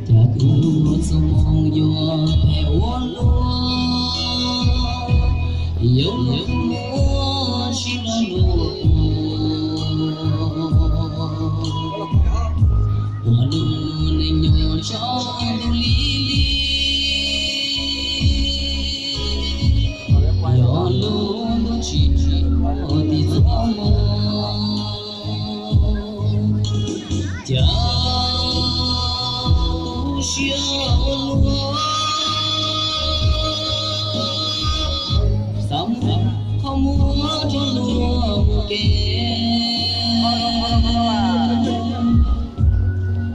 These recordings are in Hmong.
Cas kuv txoj hmoo yuav phem ua luaj, yuav luag muab sib luag luag ua, ua luag neej nyoog tsaus ntuj lig lig, yog luag ntuj tsis ua tim txoj hmoo. Cas tu siab ua luaj, xav muab qhov muag rau luag mus kev.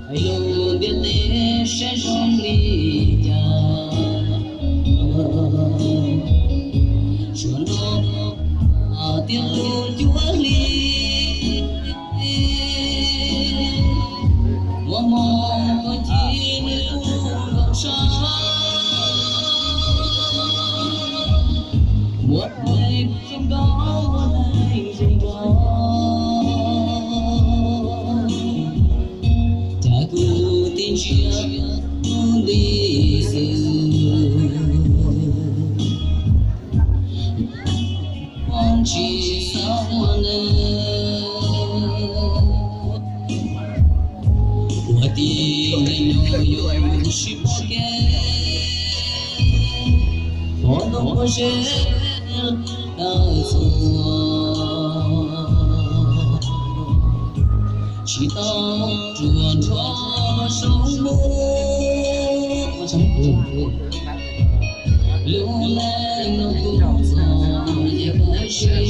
Hais lus ntiaj teb saib zoo li cas, tsuas nrog tias lub cuab hli, muaj hmoo tuaj ncig nws lub nroog sab, muaj neeg zoo nkauj muaj neeg zoo nraug, cas kuv tig ntsia kuv nti xwb. Hmoob tsis xav ua neeg, ua tib neeg nyob yuav sib pom kev, qhov ntoo pob zeb tawm txhuav, tsis tau ruam nrog luag zoo mus. Lub neej no kuv txom nyem kawg siab.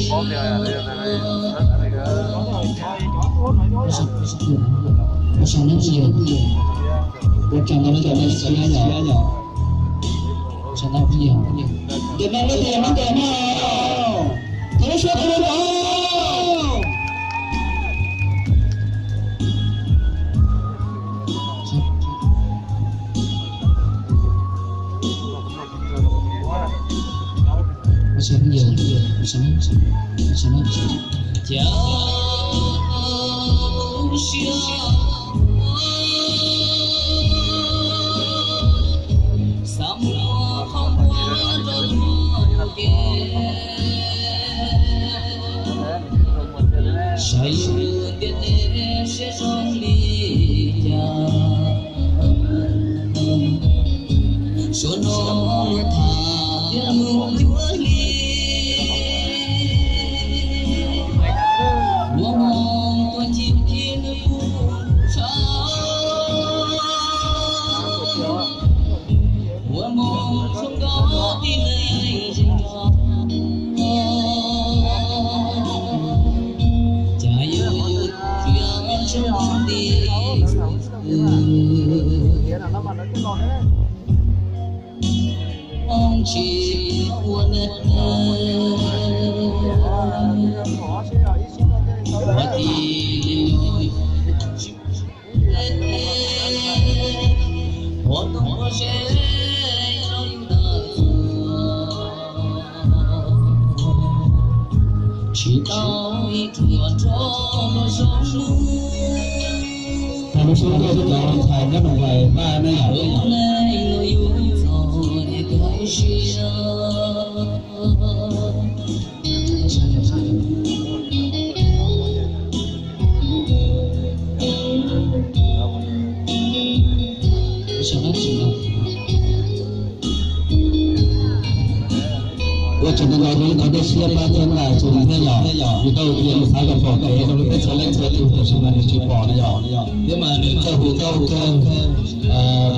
Cas tu siab, xav muab qhov muag rau luag kev, saib lub ntiaj teb saib zoo li cas. Suav no luag tham tias lub cuab hli, muaj hmoo tuaj ncig nws lub tshav, muaj hmoo zoo nkauj tib neeg zoo nkauj, cas yuav tsiaj tsob nti. Hmoob tsis ua neeg, ua tib neeg nyob yuav sib pom kev, qhov ntoo pob zeb tawm txhuav, tsis tau ib ruam nrog luag zoo mus. Thaum lub sub ntiag cov ntxhais nyob Noog Vais npaj nej yam lub neej no yus txom nyem kawg siab. Ua Tseem ntau ntau rau lub qhov dej siab pab txhawb nqa txhua tus thiab yom, vim tau tias nws xav kom pom kev rau lub teb chaws leej txhua tus tab sis mas nws tsis pom na yom. Thiab mas nws txawj hu txawj kawg,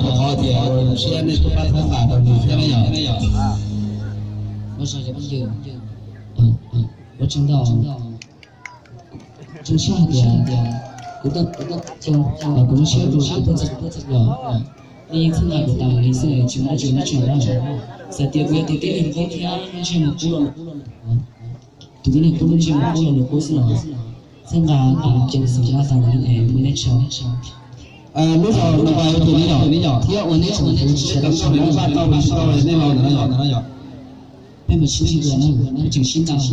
rau qhov tias zoo siab nej kuj pab txhawb nqa rau nws thiab na yom. Ua tsaug ntau. Zoo siab hais tias kuv, kuv lub siab rau kuv tuaj txog yom. Nej yeej txhawb nqa kuv tas li xwb, tsis muaj dab tsi nyob tsam na. Txawm tias kuv yog tus tib neeg qub thiab lub ntsej muag qub los, tus tib neeg qub lub ntsej muag qub los nws qub xwb los, txhawb nqa kuv ceev xwm nyob tas li es kuv nej tsaug. Lub zos no yog tus neeg yom, thiab ua neb tseem tsis tau tau nej los ntawm no yom. Peb mus sib ntsib dua na, peb tseem sib ntaus.